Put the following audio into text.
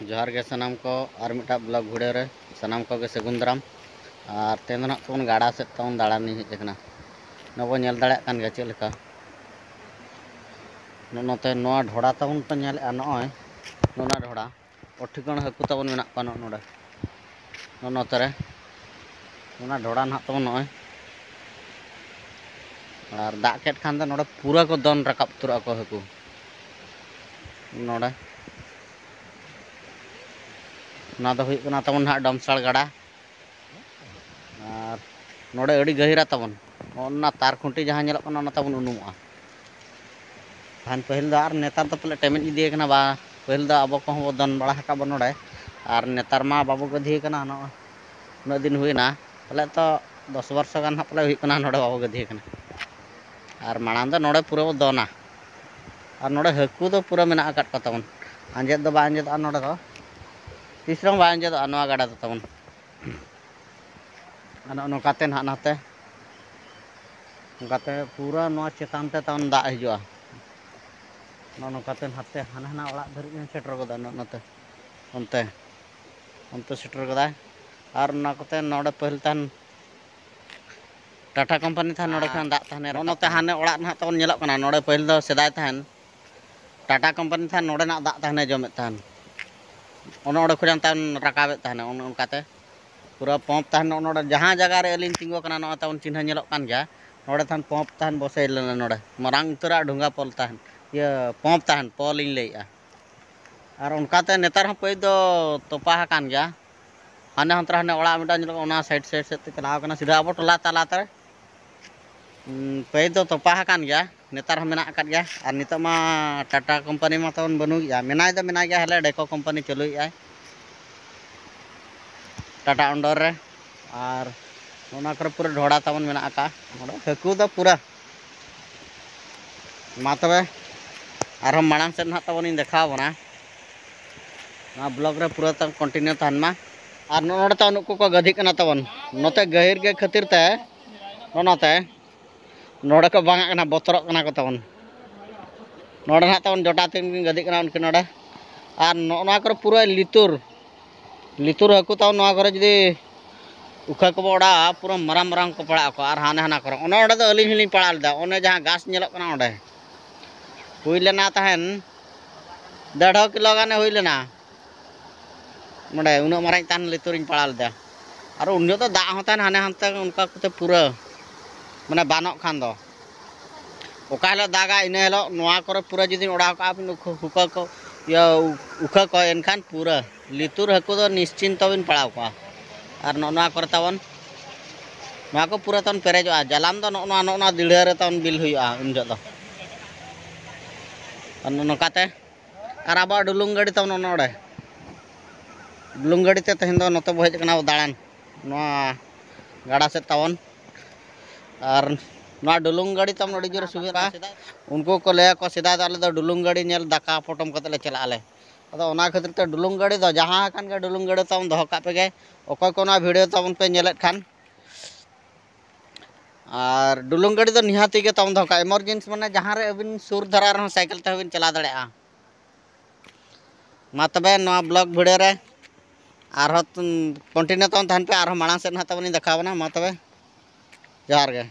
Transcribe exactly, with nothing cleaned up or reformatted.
ᱡᱚᱦᱟᱨ ᱜᱮ ᱥᱟᱱᱟᱢ ᱠᱚ, ᱟᱨ ᱢᱤᱫᱴᱟᱝ ᱵᱞᱚᱜ ᱵᱷᱤᱰᱤᱭᱳ ᱨᱮ ᱥᱟᱱᱟᱢ ᱠᱚᱜᱮ ᱥᱟᱹᱜᱩᱱ ᱫᱟᱨᱟᱢ᱾ ᱟᱨ ᱛᱮᱦᱮᱧ ᱫᱚ ᱱᱟᱦᱟᱜ ᱛᱟᱵᱚᱱ ᱜᱟᱰᱟ ᱥᱮᱫ ᱛᱟᱵᱚᱱ ᱫᱟᱬᱟᱱ ᱞᱤᱧ ᱦᱮᱡ ᱟᱠᱟᱱᱟ᱾ ᱱᱚᱣᱟ ᱵᱚᱱ ᱧᱮᱞ ᱫᱟᱲᱮᱭᱟᱜ ᱠᱟᱱ ᱜᱮᱭᱟ ᱪᱮᱫ ᱞᱮᱠᱟ᱾ ᱱᱚᱜᱼᱚ ᱱᱚᱛᱮ ᱱᱚᱣᱟ ᱰᱷᱚᱲᱟ ᱛᱟᱵᱚᱱ ᱯᱮ ᱧᱮᱞᱮᱫᱼᱟ, ᱱᱚᱜᱼᱚᱭ ᱱᱚᱣᱟ ᱰᱷᱚᱲᱟ, ᱚ ᱴᱷᱤᱠᱟᱹᱱ ᱦᱟᱹᱠᱩ ᱛᱟᱵᱚᱱ ᱢᱮᱱᱟᱜ ᱠᱚᱣᱟ ᱱᱚᱜᱼᱚ ᱱᱚᱰᱮ, ᱱᱚᱜᱼᱚ ᱱᱚᱛᱮ ᱨᱮ᱾ ᱚᱱᱟ ᱰᱷᱚᱲᱟ ᱱᱟᱦᱟᱜ ᱛᱟᱵᱚᱱ ᱱᱚᱜᱼᱚᱭ, ᱟᱨ ᱫᱟᱜ ᱠᱮᱫ ᱠᱷᱟᱱ ᱫᱚ ᱱᱚᱰᱮ ᱯᱩᱨᱟᱹ ᱠᱚ ᱫᱚᱱ ᱨᱟᱠᱟᱵ ᱩᱛᱟᱹᱨᱚᱜᱼᱟ ᱠᱚ ᱦᱟᱹᱠᱩ᱾ ᱱᱚᱰᱮ, ᱚᱱᱟ ᱫᱚ ᱦᱩᱭᱩᱜ ᱠᱟᱱᱟ ᱛᱟᱵᱚᱱ ᱱᱟᱦᱟᱜ ᱰᱚᱢᱥᱟᱲ ᱜᱟᱰᱟ᱾ ᱟᱨ ᱱᱚᱰᱮ ᱟᱹᱰᱤ ᱜᱟᱹᱦᱤᱨᱟ ᱛᱟᱵᱚᱱ, ᱚᱱᱟ ᱛᱟᱨ ᱠᱷᱩᱱᱴᱤ ᱡᱟᱦᱟᱸ ᱧᱮᱞᱚᱜ ᱠᱟᱱᱟ, ᱚᱱᱟ ᱛᱟᱵᱚᱱ ᱩᱱᱩᱢᱚᱜᱼᱟ᱾ ᱛᱟᱦᱮᱱ ᱯᱟᱹᱦᱤᱞ ᱫᱚ, ᱟᱨ ᱱᱮᱛᱟᱨ ᱫᱚ ᱯᱟᱞᱮ ᱴᱮᱢᱮᱡ ᱤᱫᱤᱭ ᱠᱟᱱᱟ ᱵᱟ᱾ ᱯᱟᱹᱦᱤᱞ ᱫᱚ ᱟᱵᱚ ᱠᱚᱦᱚᱸ ᱵᱚ ᱫᱚᱱ ᱵᱟᱲᱟ ᱟᱠᱟᱫ ᱵᱚ ᱱᱚᱰᱮ, ᱟᱨ ᱱᱮᱛᱟᱨ ᱢᱟ ᱵᱟᱵᱚ ᱜᱟᱹᱫᱷᱤᱭ ᱠᱟᱱᱟ᱾ ᱱᱚᱜᱼᱚᱭ ᱩᱱᱟᱹᱜ ᱫᱤᱱ ᱦᱩᱭᱱᱟ, ᱯᱟᱞᱮ ᱛᱚ ᱫᱚᱥ ᱵᱚᱨᱥᱚ ᱜᱟᱱ ᱦᱟᱸᱜ ᱯᱟᱞᱮ ᱦᱩᱭᱩᱜ ᱠᱟᱱᱟ ᱱᱚᱰᱮ ᱵᱟᱵᱚ ᱜᱟᱹᱫᱷᱤᱭ ᱠᱟᱱᱟ᱾ ᱟᱨ ᱢᱟᱲᱟᱝ ᱫᱚ ᱱᱚᱰᱮ ᱯᱩᱨᱟᱹ ᱵᱚ ᱫᱚᱱᱟ, ᱟᱨ ᱱᱚᱰᱮ ᱦᱟᱹᱠᱩ ᱫᱚ ᱯᱩᱨᱟᱹ ᱢᱮᱱᱟᱜ ᱟᱠᱟᱫ ᱠᱚ ᱛᱟᱵᱚᱱ᱾ ᱟᱸᱡᱮᱫ ᱫᱚ ᱵᱟᱭ ᱟᱸᱡᱮᱫᱚᱜᱼᱟ ᱱᱚᱰᱮ ᱫᱚ, ᱛᱤᱥ ᱨᱮᱦᱚᱸ ᱵᱟᱭ ᱟᱸᱡᱮᱫᱚᱜᱼᱟ ᱱᱚᱣᱟ ᱜᱟᱰᱟ ᱫᱚ ᱛᱟᱵᱚᱱ᱾ ᱟᱨ ᱱᱚᱜᱼᱚ ᱱᱚᱝᱠᱟᱛᱮ ᱱᱟᱦᱟᱜ ᱱᱟᱛᱮ, ᱚᱱᱠᱟᱛᱮ ᱯᱩᱨᱟᱹ ᱱᱚᱣᱟ ᱪᱮᱛᱟᱱ ᱛᱮ ᱛᱟᱵᱚᱱ ᱫᱟᱜ ᱦᱤᱡᱩᱜᱼᱟ᱾ ᱱᱚᱜᱼᱚ ᱱᱚᱝᱠᱟᱛᱮ ᱱᱟᱛᱮ ᱦᱟᱱᱟ ᱦᱟᱱᱟ ᱚᱲᱟᱜ ᱫᱷᱟᱹᱨᱤᱡ ᱦᱚᱸ ᱥᱮᱴᱮᱨ ᱜᱚᱫᱟ, ᱱᱚᱜᱼᱚ ᱱᱚᱛᱮ, ᱚᱱᱛᱮ, ᱚᱱᱛᱮ ᱥᱮᱴᱮᱨ ᱜᱚᱫᱟᱭ᱾ ᱟᱨ ᱚᱱᱟ ᱠᱚᱛᱮ ᱱᱚᱰᱮ ᱯᱟᱹᱦᱤᱞ ᱛᱟᱦᱮᱱ ᱴᱟᱴᱟ ᱠᱳᱢᱯᱟᱱᱤ ᱛᱟᱦᱮᱱ, ᱱᱚᱰᱮ ᱠᱷᱚᱱ ᱫᱟᱜ ᱛᱟᱦᱮᱱ᱾ ᱱᱚᱜᱼᱚ ᱱᱚᱛᱮ ᱦᱟᱱᱮ ᱚᱲᱟᱜ ᱱᱟᱦᱟᱜ ᱛᱟᱵᱚᱱ ᱧᱮᱞᱚᱜ ᱠᱟᱱᱟ, ᱱᱚᱰᱮ ᱯᱟᱹᱦᱤᱞ ᱫᱚ ᱥᱮᱫᱟᱭ ᱛᱟᱦᱮᱱ ᱴᱟᱴᱟ ᱠᱳᱢᱯᱟᱱᱤ ᱛᱟᱦᱮᱱ, ᱱᱚᱰᱮᱱᱟᱜ ᱫᱟᱜ ᱛᱟᱦᱮᱱᱮ ᱡᱚᱢᱮᱫ ᱛᱟᱦᱮᱱ᱾ ᱚᱱᱮ ᱚᱸᱰᱮ ᱠᱷᱚᱱᱟᱜ ᱛᱟᱦᱮᱱ ᱨᱟᱠᱟᱵᱮᱫ ᱛᱟᱦᱮᱱᱟ, ᱚᱱᱮ ᱚᱱᱠᱟᱛᱮ ᱯᱩᱨᱟᱹ ᱯᱚᱢᱯ ᱛᱟᱦᱮᱱ᱾ ᱱᱚᱜᱼᱚ ᱱᱚᱰᱮ ᱡᱟᱦᱟᱸ ᱡᱟᱭᱜᱟ ᱨᱮ ᱟᱹᱞᱤᱧ ᱛᱤᱸᱜᱩ ᱟᱠᱟᱱᱟ, ᱱᱚᱜᱼᱚᱭ ᱛᱟᱵᱚᱱ ᱪᱤᱱᱦᱟᱹ ᱧᱮᱞᱚᱜ ᱠᱟᱱ ᱜᱮᱭᱟ, ᱱᱚᱰᱮ ᱛᱟᱦᱮᱱ ᱯᱚᱢᱯ ᱛᱟᱦᱮᱱ ᱵᱚᱥᱮ ᱞᱮᱱᱟ᱾ ᱱᱚᱰᱮ ᱢᱟᱨᱟᱝ ᱩᱛᱟᱹᱨᱟᱜ ᱰᱷᱚᱸᱜᱟ ᱯᱚᱞ ᱛᱟᱦᱮᱱ, ᱤᱭᱟᱹ ᱯᱚᱢᱯ ᱛᱟᱦᱮᱱ, ᱯᱚᱞ ᱤᱧ ᱞᱟᱹᱭᱮᱫᱼᱟ᱾ ᱟᱨ ᱚᱱᱠᱟᱛᱮ ᱱᱮᱛᱟᱨ ᱦᱚᱸ ᱯᱟᱹᱭ ᱫᱚ ᱛᱚᱯᱟ ᱟᱠᱟᱱ ᱜᱮᱭᱟ᱾ ᱦᱟᱱᱮ ᱦᱟᱱᱛᱮ ᱨᱮ ᱦᱟᱱᱮ ᱚᱲᱟᱜ ᱢᱤᱫᱴᱟᱝ ᱧᱮᱞᱚᱜ ᱠᱟᱱᱟ, ᱚᱱᱟ ᱥᱟᱭᱤᱰ ᱥᱟᱭᱤᱰ ᱥᱮᱫ ᱛᱮ ᱪᱟᱞᱟᱣ ᱟᱠᱟᱱᱟ ᱥᱤᱫᱷᱟᱹ ᱟᱵᱚ ᱴᱚᱞᱟ ᱛᱟᱞᱟᱛᱮ᱾ ᱩᱸ, ᱯᱟᱹᱭᱤᱯ ᱫᱚ ᱛᱚᱯᱟ ᱟᱠᱟᱱ ᱜᱮᱭᱟ, ᱱᱮᱛᱟᱨ ᱦᱚᱸ ᱢᱮᱱᱟᱜ ᱟᱠᱟᱫ ᱜᱮᱭᱟ᱾ ᱟᱨ ᱱᱤᱛᱚᱜ ᱢᱟ ᱴᱟᱴᱟ ᱠᱳᱢᱯᱟᱱᱤ ᱢᱟ ᱛᱟᱵᱚᱱ ᱵᱟᱹᱱᱩᱜ ᱜᱮᱭᱟ, ᱢᱮᱱᱟᱭ ᱫᱚ ᱢᱮᱱᱟᱭ ᱜᱮᱭᱟ, ᱦᱟᱞᱮ ᱰᱮᱠᱳ ᱠᱳᱢᱯᱟᱱᱤ ᱪᱟᱹᱞᱩᱭᱮᱫᱼᱟᱭ ᱴᱟᱴᱟ under ᱨᱮ᱾ ᱟᱨ ᱚᱱᱟ ᱠᱚᱨᱮ ᱯᱩᱨᱟᱹ ᱰᱷᱚᱲᱟ ᱛᱟᱵᱚᱱ ᱢᱮᱱᱟᱜ ᱟᱠᱟᱫᱼᱟ, ᱱᱚᱰᱮ ᱦᱟᱹᱠᱩ ᱫᱚ ᱯᱩᱨᱟᱹ᱾ ᱢᱟ ᱛᱚᱵᱮ, ᱟᱨᱦᱚᱸ ᱢᱟᱲᱟᱝ ᱥᱮᱫ ᱱᱟᱦᱟᱜ ᱛᱟᱵᱚᱱᱤᱧ ᱫᱮᱠᱷᱟᱣ ᱟᱵᱚᱱᱟ᱾ ᱱᱚᱣᱟ ᱵᱞᱚᱜ ᱨᱮ ᱯᱩᱨᱟᱹ ᱛᱟᱵᱚᱱ ᱠᱚᱱᱴᱤᱱᱤᱭᱩ ᱛᱟᱦᱮᱱ ᱢᱟ᱾ ᱟᱨ ᱱᱚᱜᱼᱚ ᱱᱚᱰᱮ ᱛᱟᱵᱚᱱ ᱱᱩᱠᱩ ᱠᱚ ᱜᱟᱹᱫᱷᱤᱜ ᱠᱟᱱᱟ ᱛᱟᱵᱚᱱ, ᱱᱚᱛᱮ ᱜᱟᱹᱦᱤᱨ ᱜᱮ ᱠᱷᱟᱹᱛᱤᱨ ᱛᱮ ᱱᱚᱜᱼᱚ ᱱᱚᱛᱮ ᱱᱚᱰᱮ ᱠᱚ ᱵᱟᱝᱟᱜ ᱠᱟᱱᱟ, ᱵᱚᱛᱚᱨᱚᱜ ᱠᱟᱱᱟ ᱠᱚ ᱛᱟᱵᱚᱱ᱾ ᱱᱚᱰᱮ ᱱᱟᱦᱟᱜ ᱛᱟᱵᱚᱱ ᱡᱚᱴᱟ ᱛᱮ ᱠᱤᱱ ᱜᱟᱹᱫᱷᱤᱜ ᱠᱟᱱᱟ ᱩᱱᱠᱤᱱ ᱱᱚᱰᱮ᱾ ᱟᱨ ᱱᱚᱜᱼᱚ ᱱᱚᱣᱟ ᱠᱚᱨᱮ ᱯᱩᱨᱟᱹ ᱞᱤᱛᱩᱨ, ᱞᱤᱛᱩᱨ ᱦᱟᱹᱠᱩ ᱛᱟᱵᱚᱱ ᱱᱚᱣᱟ ᱠᱚᱨᱮ ᱡᱩᱫᱤ ᱩᱠᱷᱟᱹ ᱠᱚᱵᱚ ᱚᱰᱟᱣᱟ, ᱯᱩᱨᱟᱹ ᱢᱟᱨᱟᱝ ᱢᱟᱨᱟᱝ ᱠᱚ ᱯᱟᱲᱟᱜ ᱟᱠᱚ᱾ ᱟᱨ ᱦᱟᱱᱮ ᱦᱟᱱᱟ ᱠᱚᱨᱮ, ᱚᱱᱮ ᱚᱸᱰᱮ ᱫᱚ ᱟᱹᱞᱤᱧ ᱦᱚᱸᱞᱤᱧ ᱯᱟᱲᱟᱣ ᱞᱮᱫᱟ, ᱚᱱᱮ ᱡᱟᱦᱟᱸ ᱜᱷᱟᱥ ᱧᱮᱞᱚᱜ ᱠᱟᱱᱟ ᱚᱸᱰᱮ᱾ ᱦᱩᱭ ᱞᱮᱱᱟ ᱛᱟᱦᱮᱱ ᱰᱮᱲᱦᱚ ᱠᱤᱞᱳ ᱜᱟᱱᱮ ᱦᱩᱭ ᱞᱮᱱᱟ᱾ ᱱᱚᱰᱮ ᱩᱱᱟᱹᱜ ᱢᱟᱨᱟᱝ ᱛᱟᱦᱮᱱ ᱞᱤᱛᱩᱨᱤᱧ ᱯᱟᱲᱟᱣ ᱞᱮᱫᱟ᱾ ᱟᱨ ᱩᱱ ᱡᱚᱦᱚᱜ ᱫᱚ ᱫᱟᱜ ᱦᱚᱸ ᱛᱟᱦᱮᱱ ᱦᱟᱱᱮ ᱦᱟᱱᱛᱮ ᱚᱱᱠᱟ ᱠᱚᱛᱮ ᱯᱩᱨᱟᱹ, ᱢᱟᱱᱮ ᱵᱟᱱᱚᱜ ᱠᱷᱟᱱ ᱫᱚ᱾ ᱚᱠᱟ ᱦᱤᱞᱳᱜ ᱫᱟᱜᱟ, ᱤᱱᱟᱹ ᱦᱤᱞᱳᱜ ᱱᱚᱣᱟ ᱠᱚᱨᱮ ᱯᱩᱨᱟᱹ ᱡᱩᱫᱤ ᱚᱰᱟᱣ ᱠᱟᱜᱼᱟ ᱵᱤᱱ, ᱩᱠᱷᱟᱹ, ᱩᱠᱷᱟᱹ ᱠᱚ, ᱤᱭᱟᱹ, ᱩᱠᱷᱟᱹ ᱠᱚ, ᱮᱱᱠᱷᱟᱱ ᱯᱩᱨᱟᱹ ᱞᱤᱛᱩᱨ ᱦᱟᱹᱠᱩ ᱫᱚ ᱱᱤᱥᱪᱤᱱᱛᱚ ᱵᱤᱱ ᱯᱟᱲᱟᱣ ᱠᱚᱣᱟ᱾ ᱟᱨ ᱱᱚᱜᱼᱚ ᱱᱚᱣᱟ ᱠᱚᱨᱮ ᱛᱟᱵᱚᱱ, ᱱᱚᱣᱟ ᱠᱚ ᱯᱩᱨᱟᱹ ᱛᱟᱵᱚᱱ ᱯᱮᱨᱮᱡᱚᱜᱼᱟ᱾ ᱡᱟᱞᱟᱢ ᱫᱚ ᱱᱚᱜᱼᱚ ᱱᱚᱣᱟ, ᱱᱚᱜᱼᱚ ᱱᱚᱣᱟ ᱫᱤᱲᱦᱟᱹ ᱨᱮ ᱛᱟᱵᱚᱱ ᱵᱤᱞ ᱦᱩᱭᱩᱜᱼᱟ ᱩᱱ ᱡᱚᱦᱚᱜ ᱫᱚ᱾ ᱟᱨ ᱱᱚᱜᱼᱚ ᱱᱚᱝᱠᱟᱛᱮ, ᱟᱨ ᱟᱵᱚᱣᱟᱜ ᱰᱩᱞᱩᱝ ᱜᱟᱹᱰᱤ ᱛᱟᱵᱚᱱ ᱱᱚᱜᱼᱚ ᱱᱚᱰᱮ᱾ ᱰᱩᱞᱩᱝ ᱜᱟᱹᱰᱤ ᱛᱮ ᱛᱮᱦᱮᱧ ᱫᱚ ᱱᱚᱛᱮ ᱵᱚ ᱦᱮᱡ ᱟᱠᱟᱱᱟ ᱫᱟᱬᱟᱱ, ᱱᱚᱣᱟ ᱜᱟᱰᱟ ᱥᱮᱫ ᱛᱟᱵᱚᱱ᱾ ᱟᱨ ᱱᱚᱣᱟ ᱰᱩᱞᱩᱝ ᱜᱟᱹᱰᱤ ᱛᱟᱵᱚᱱ ᱟᱹᱰᱤ ᱡᱳᱨ ᱥᱩᱵᱤᱫᱷᱟ᱾ ᱩᱱᱠᱩ ᱠᱚ ᱞᱟᱹᱭᱟ ᱠᱚ, ᱥᱮᱫᱟᱭ ᱫᱚ ᱟᱞᱮ ᱫᱚ ᱰᱩᱞᱩᱝ ᱜᱟᱹᱰᱤ ᱧᱮᱞ ᱫᱟᱠᱟ ᱯᱚᱴᱚᱢ ᱠᱟᱛᱮ ᱞᱮ ᱪᱟᱞᱟᱜ ᱟᱞᱮ᱾ ᱟᱫᱚ ᱚᱱᱟ ᱠᱷᱟᱹᱛᱤᱨ ᱛᱮ ᱰᱩᱞᱩᱝ ᱜᱟᱹᱰᱤ ᱫᱚ ᱡᱟᱦᱟᱸ ᱟᱠᱟᱱ ᱜᱮ ᱰᱩᱞᱩᱝ ᱜᱟᱹᱰᱤ ᱛᱟᱵᱚᱱ ᱫᱚᱦᱚ ᱠᱟᱜ ᱯᱮᱜᱮ, ᱚᱠᱚᱭ ᱠᱚ ᱱᱚᱣᱟ ᱵᱷᱤᱰᱤᱭᱳ ᱛᱟᱵᱚᱱ ᱯᱮ ᱧᱮᱞᱮᱫ ᱠᱷᱟᱱ᱾ ᱟᱨ ᱰᱩᱞᱩᱝ ᱜᱟᱹᱰᱤ ᱫᱚ ᱱᱤᱦᱟᱹᱛᱤ ᱜᱮ ᱛᱟᱵᱚᱱ ᱫᱚᱦᱚ ᱠᱟᱜᱼᱟ᱾ ᱮᱢᱟᱨᱡᱮᱱᱥᱤ ᱢᱟᱱᱮ ᱡᱟᱦᱟᱸ ᱨᱮ ᱟᱹᱵᱤᱱ ᱥᱩᱨ ᱫᱷᱟᱨᱟ ᱨᱮᱦᱚᱸ ᱥᱟᱭᱠᱮᱞ ᱛᱮᱦᱚᱸ ᱵᱤᱱ ᱪᱟᱞᱟᱣ ᱫᱟᱲᱮᱭᱟᱜᱼᱟ᱾ ᱢᱟ ᱛᱚᱵᱮ ᱱᱚᱣᱟ ᱵᱞᱚᱜ ᱵᱷᱤᱰᱤᱭᱳ ᱨᱮ ᱟᱨᱦᱚᱸ ᱠᱚᱱᱴᱤᱱᱤᱭᱩ ᱛᱟᱵᱚᱱ ᱛᱟᱦᱮᱱ ᱯᱮ, ᱟᱨᱦᱚᱸ ᱢᱟᱲᱟᱝ ᱥᱮᱫ ᱱᱟᱦᱟᱜ ᱛᱟᱵᱚᱱᱤᱧ ᱫᱮᱠᱷᱟᱣ ᱵᱚᱱᱟ᱾ ᱢᱟ ᱛᱚᱵᱮ ᱡᱚᱦᱟᱨ ᱜᱮ᱾